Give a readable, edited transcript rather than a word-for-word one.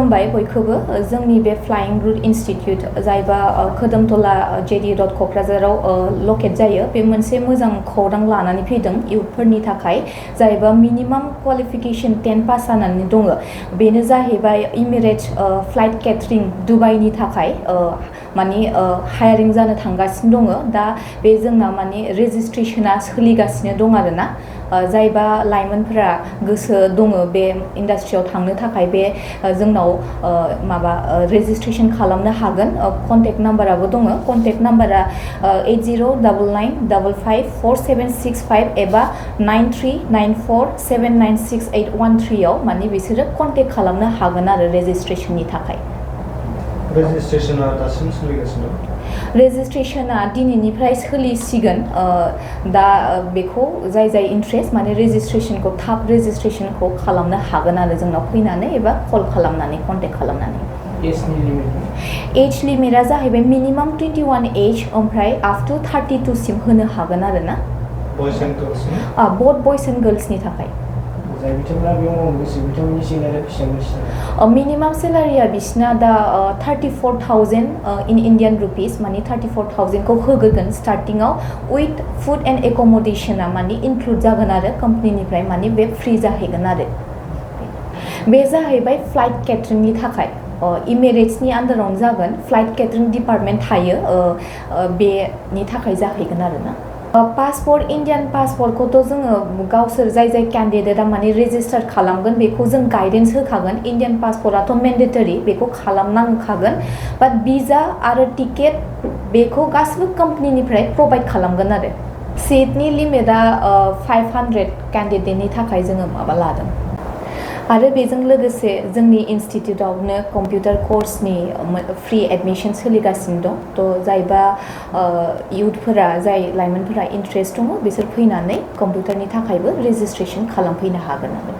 खुलुमबाय बयखौबो जोंनि बे फ्लाइंग रुट इन्स्टिट्यूट जायबा कदमतला जेडी रड क'क्राझाराव लकेट जायो बे मोनसे मोजां खौरां लानानै फैदों इयुथफोरनि थाखाय जायबा मिनिमाम क्वालिफिकेशन 10 पास जानानै दङ बेनो जाहैबाय इमिरेट्स फ्लाइट केटारिं दुबाइनि थाखाय माने हायारिं जानो थांगासिनो दङ दा बे जोंना माने रेजिस्ट्रेशना सोलिगासिनो दं आरोना जायबा लाइमोनफोरा गोसो दङ बे इन्डास्ट्रियाव थांनो थाखाय बे जोंनाव माबा रेजिस्ट्रेशन खालामनो हागोन कन्टेक्ट नाम्बाराबो दङ कन्टेक्ट नाम्बारा 8099554765 एबा 9394796813 आव माने बिसोरो कन्टेक्ट खालामनो हागोन आरो रेजिस्ट्रेशननि थाखाय रेजिस्ट्रेशना दासिम सोलिगासिनो दं रेजिस्ट्रेशना दिनैनिफ्राय सोलिसिगोन दा बेखौ जाय इन्ट्रेस्ट माने रेजिस्ट्रेशनखौ थाब रेजिस्ट्रेशनखौ खालामनो हागोन आरो जोंनाव फैनानै एबा कल खालामनानै कन्टेक्ट खालामनानै एज लिमिटआ जाहैबाय मिनिमाम 21 एज ओमफ्राय आप टु 32 सिम होनो हागोन आरो ना बयज एन्ड गार्ल्स बोथ बयज एन्ड गार्ल्सनि थाखाय मिनिमाम सेलारिया बिसिना दा 34,000 इन इंडियन रुपीस माने 34,000 को होगोन स्टार्टिंगआव विथ फूड एंड एकोमोडेशना माने इनक्लूड जागोन आरो कंपनीनिफ्राय माने बे फ्री जाहैगोन आरो बे जाहैबाय फ्लाइट केटारिंनि थाखाय इमिरेट्सनि आन्डारावनो जागोन फ्लाइट केटारिं डिपार्टमेन्ट थायो बेनि थाखाय जाहैगोन आरोना पासपोर्ट इंडियन पासपोर्टखौथ' जोङो गावसोर जाय कैंडिडेटआ माने रेजिस्टार खालामगोन बेखौ जों गाइडेन्स होखागोन इंडियन पासपोर्टआथ' मेन्डेटरि बेखौ खालामनांखागोन बाट भिजा आरो टिकेट बेखौ गासिबो कंपनीनिफ्राय प्रोवाइड खालामगोन आरो सीटनि लिमिटआ 500 कैंडिडेटनि थाखाय जोङो माबा लादों आरो बेजों लोगोसे जोंनि इन्स्टिट्यूटआवनो कम्पिउटार कोर्सनि फ्री एडमिशन सोलिगासिनो दं थ' जायबा इयुथफोरा जाय लाइमोनफोरा इन्ट्रेस्ट दङ बिसोर फैनानै कम्पिउटारनि थाखायबो रेजिस्ट्रेशन खालामफैनो हागोन आरो